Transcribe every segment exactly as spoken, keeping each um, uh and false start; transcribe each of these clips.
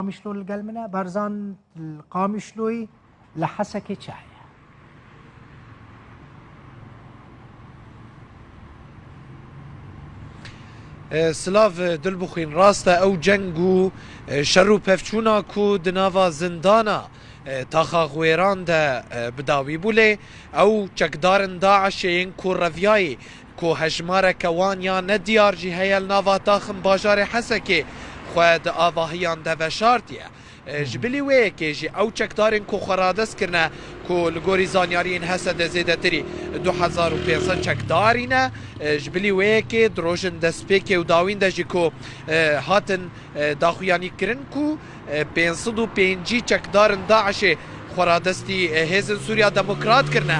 Qamişlo li gel min e. Barzan li Qamişloyî, li Hesekê çi heye? E, silav, e, Dilbixwîn. Rast e, ew ceng û, e, şer û pevçûna ku di nava zindana, e, taxa Xwêran de, e, bi dawî bû, lê ew çekdarên DAIŞê yên ku reviyayî ku hejmareke wan ya nediyar jî heye li nava taxin bajarê Hesekê xwe di avahiyan de veşartiye. E, ji bilî wê yekê jî ew çekdarên ku xwe radest kirine ku li gorî zanyariyên H S D zêdetirî du hezar û pênc sed çekdarî ne, e, ji bilî wê yekê di rojên destpêkê û dawîn de jî ku, e, hatin, e, daxuyanî kirin ku, e, pênc sed û pêncî çekdarên DAIŞê xwe radestî, e, Hêzên Sûriya Demokrat kirine.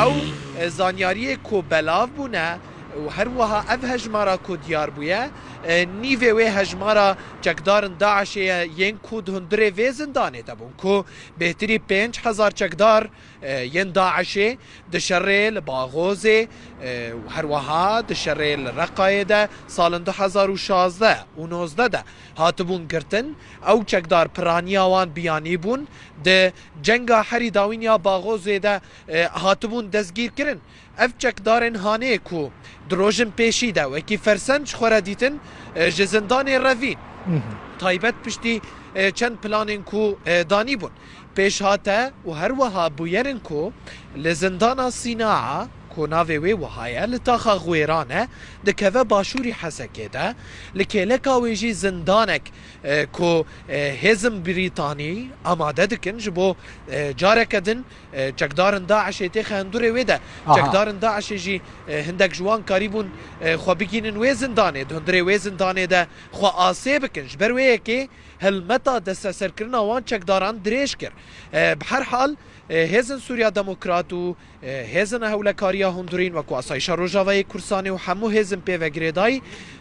Ew, e, zanyariyê ku belav bûne û her wiha ev hejmara ku diyar bûye, e, nîvê wê hejmara çekdarên DAIŞê ye yên ku di hundirê vê zindanê de bûn, ku bêhtirî pênc hezar çekdar, e, yên DAIŞê di şerê li Baxozê, e, û her wiha di şerê li Reqayê de salên du hezar û şazdeh û nozdeh de hatibûn girtin. Ew çekdar piraniya wan biyanî bûn. Di cenga herî dawîn ya Baxozê de, e, hatibûn destgîrkirin. Ev çekdarên hanê ku di rojên pêşî de wekî fersenc xwe re dîtin, e, ji zindanê revîn. Taybet piştî, e, çend planên ku, e, danî bûn. Pêş hate û her wiha bûyerên ku li zindana Sînaa, ku navê wê wiha ye, li taxa Xwêran e, dikeve başûrî Hesekê de, li kêleka wê jî zindanek, e, ku, e, hêzên Brîtanî amade dikin ji bo, e, careke din, e, çekdarên DAIŞê têxe hundirê wê de. Aha. Çekdarên DAIŞê jî, e, hindek ji wan karîbûn, e, xwe bigihînin wê zindanê, di hundirê wê zindanê de xwe asê bikin. Ji ber wê yekê hilmeta desteserkirina wan çekdaran dirêj kir. E, bi her hal, e, Hêzên Sûriya Demokrat û, e, Hêzên Hewlekariya Hundirîn wekû Asayîşa Rojavayê Kurdistanê û hemû hêzên pêvegirêdayî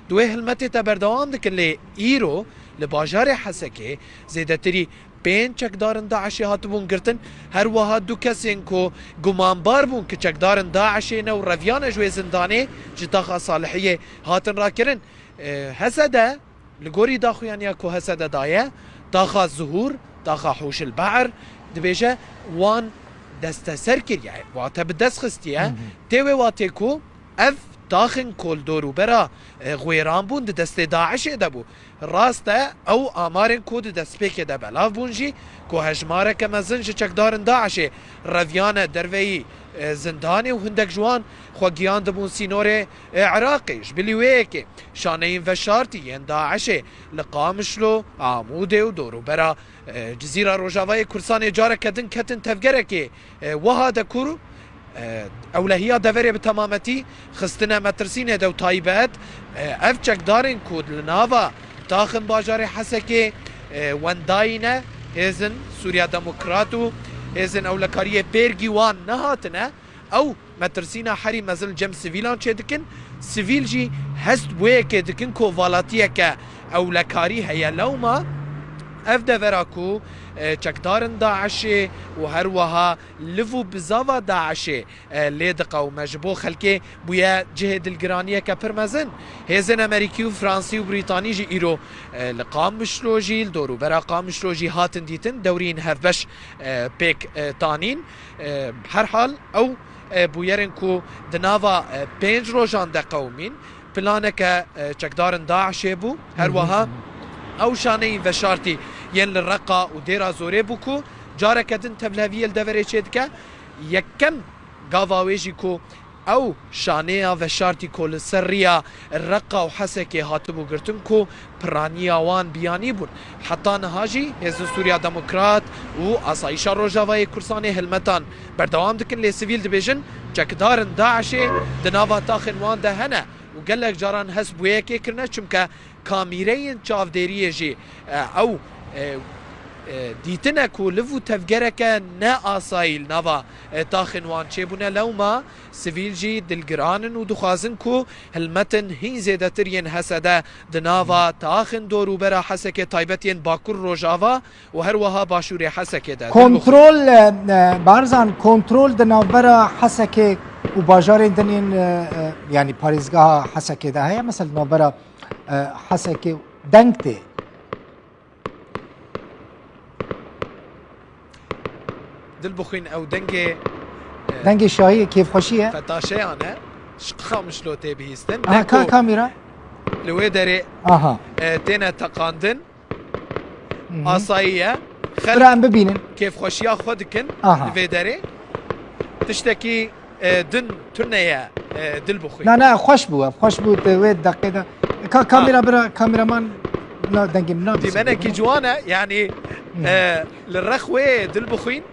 di wê hilmetê de berdewam dikin, lê îro li bajarê Hesekê zêdetirî pênc çekdarên DAIŞê hatibûn girtin. Her wiha du kesên ku gumanbar bûn ki çekdarên DAIŞê ne û reviyane ji wê zindanê, ji taxa Salihiyê hatin rakirin. E, H S D, li gorî daxuyaniya ku H S D daye, taxa Zuhûr, taxa Hûşil Be'r, dibêje wan desteser kiriye, wate bi dest xistiye. Hı hı. Tê wê watê ku ev taxin ku li dorûbera, e, Xwêran bûn, di destê DAIŞê de bû. Rast e, ew amarên ku di destpêkê de belav bûn jî, ku hejmareke mezin ji çekdarên DAIŞê reviyane derveyî, e, zindanê û hindek ji wan xwe giyandibûn sînorê, e, Iraqê. Ji bilî wê yekê şaneyên veşartî yên DAIŞê li Qamişlo, Amûdê û dorûbera, e, Cizîra Rojavayê Kurdistanê careke din ketin tevgerekê, e, wiha de ku, e, ewlehiya deverê bi temametî xistine metirsînê de û taybet, e, ev çekdarên ku li nava taxin bajarê Hesekê, e, wendayî ne, Hêzên Sûriya Demokrat û Hêzên Ewlekariyê pêrgî wan nehatine, ew metirsîna herî mezin li cem sivîlan çêdikin. Sivîl jî hest bi wê yekê dikin ku valatiyeke ewlekarî heye. Lewma ev devera ku, e, çekdarên DAIŞê û her wiha liv û bizava DAIŞê, e, lê diqewime, ji bo xelkê bûye cihê dilgiraniyeke pir mezin. Hêzên Amerîkî û Fransî û Brîtanî jî îro, e, li Qamişlo jî, li dorûbera Qamişlo jî hatin dîtin, dewrîn hevbeş, e, pêk, e, tanîn. E, herhal ew, e, bûyerên ku di nava, e, pênc rojan de qewimîn, planeke, e, çekdarên DAIŞê bû. Her wiha ew şaneyên veşartî yên li Reqa û Dêra Zorê bû ku careke din tevliheviyê li deverê çêdike. Yekem gava wê jî ku ew şaneya veşartî ku li ser riya Reqa û Hesekê hatibû girtin ku piraniya wan biyanî bûn. Heta niha jî Hêzên Sûriya Demokrat û Asayîşa Rojavayê Kurdistanê hilmetan berdewam dikin, lê sivîl dibêjin çekdarên DAIŞê di nava taxên wan de hene û gelek caran hest bi wê yekê kirine, çimke kamîreyên çavdêriyê jî, e, ew, e, e, dîtine ku liv û tevgereke ne asayî li nava, e, taxên wan çêbûne. Lewma sivîl jî dilgiran in û dixwazin ku hilmetin hîn zêdetir yên H S D di nava taxên dorûbera Hesekê, taybet yên Bakur Rojava û her wiha Başûrê Hesekê de. Kontrol, e, e, Barzan, kontrol di navbera Hesekê û bajarên din yên, e, e, yanî parêzgeha Hesekê de heye, mesela di navbera, e, Hesekê û Dengtê. Dilbixwîn ew dengê, e, Dengê şahiyê, kêfxweşî ye. Fetaşeyan e. Ji Qamişlo tê bihîstin. Aha, Deng ka ku kamera? Li wê derê, aha, e, têne teqandin. Mhm. Asayî ye. Xelk, bira em bibînin, kêfxweşiya xwe dikin, aha, li vê derê. Tiştekî, e, din tune ye, e, Dilbixwîn. Na, na, xweş bû, ev xweş bû, di wê deqê de. Ka kamera, ha, bira, kameraman, na, dengê min nabîse. Dîmenekî ciwan e, yanî, hmm, e, li rex wê Dilbixwîn,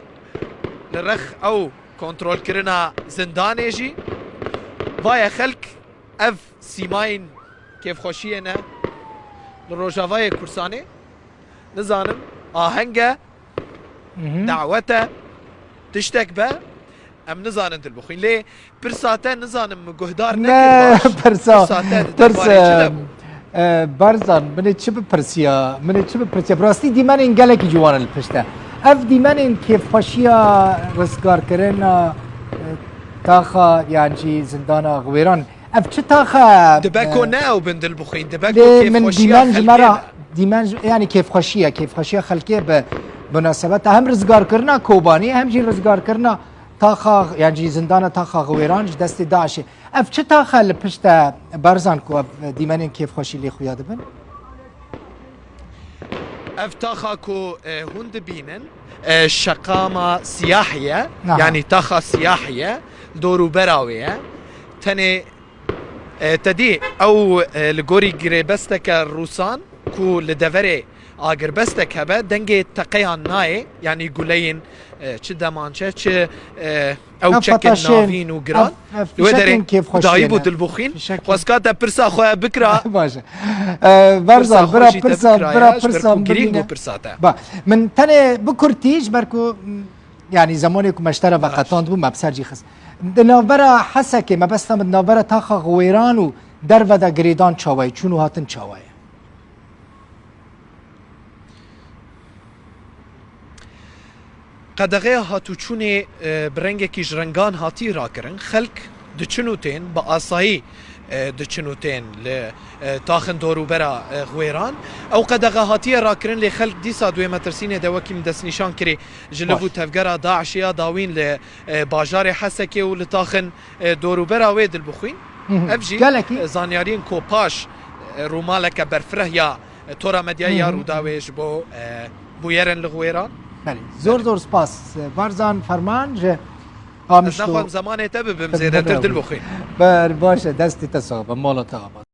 li rex ew kontrolkirina zindanê jî. Vaye xelk, ev sîmayên kêfxweşiyê ne. Li Rojavayê Kursanê, nizanim, aheng e, mhm, dawet e, tiştek be, em nizanin Dilbixwîn. Lê pirsa te nizanim min guhdar nekir baş. Ne, pirsa, pirsa te di derbarê çi de bû? E, Barzan, min ê çi bipirsiya, min ê çi bipirsiya? Bi rastî dîmenên gelekî ciwan in li pişt de. Ev dîmenên kêfxweşiya rizgarkirina, e, taxa yan jî zindana Xiwêran. Ev çi taxe? Dibe ku, e, ne ew bin Dilbixwîn, dibe ku kêfxweşiya xelkê ne. Lê min dîmen ji me re, dîmen ji, yanî kêfxweşî ye, kêfxweşiya xelkê bi munasebeta hem rizgarkirina Kobanî, hem jî rizgarkirina taxa, yan jî zindana taxa Xiwêran ji destê DAIŞê. Ev çi taxe li pişt e, Barzan, ku ev dîmenên kêfxweşî lê xuya dibin? Ev taxa ku, e, hûn dibînin, e, şeqama siyahî ye, aha, yanî taxa siyahî ye, dor û bera wê ye. Tenê, e, te dî ew, e, li gorî girêbesteke Rûsan ku li deverê agirbestek hebe, dengê teqeyan nayê, yanî guleyên, e, çi demançe, çi, e, ew çekên navîn û giran. Ev, ev fîşekên kêfxweşiyê ne. Li wê derê bi dayî bû Dilbixwîn. Fîşekên. Xwezka te pirsa xwe bikira. Baş e. E, Barzan, bira pirsa, bira pirsa min bimîne. Ba, min tenê bi kurtî, ji ber ku, m, yanî zemanê ku me ji te re veqetandibû, me bi ser jî xist. Di navbera Hesekê, mebesta min di navbera taxa Xiwêran û derve de girêdan çawa ye, çûn û hatin çawa ye? Qedexeya hatûçûnê, e, bi rengekî ji rengan hatî rakirin. Xelk diçin û tên, bi asayî, e, diçin û tên li, e, taxin dorûbera, e, Xwêran. Ew qedexe hatiye rakirin, lê xelk dîsa di wê metirsînê de, wekî min destnîşan kirî, ji liv û tevgera DAIŞê ya dawîn li, e, bajarê Hesekê û li taxin, e, dorûbera wê Dilbixwîn. Hı hı. Ev jî, gelekî, e, zanyariyên ku paş, e, rûmaleke berfireh ya, e, Tora Medyayê ya Rûdawê ji bo, e, bûyerin li Xwêran. Belê. Zor, belê, zor spas, e, Barzan Ferman ji Qamişlo. Ez naxwazim zemanê te bibim zêdetir, Dilbixwîn. Ber, baş e, destê te sax be, mala te ava.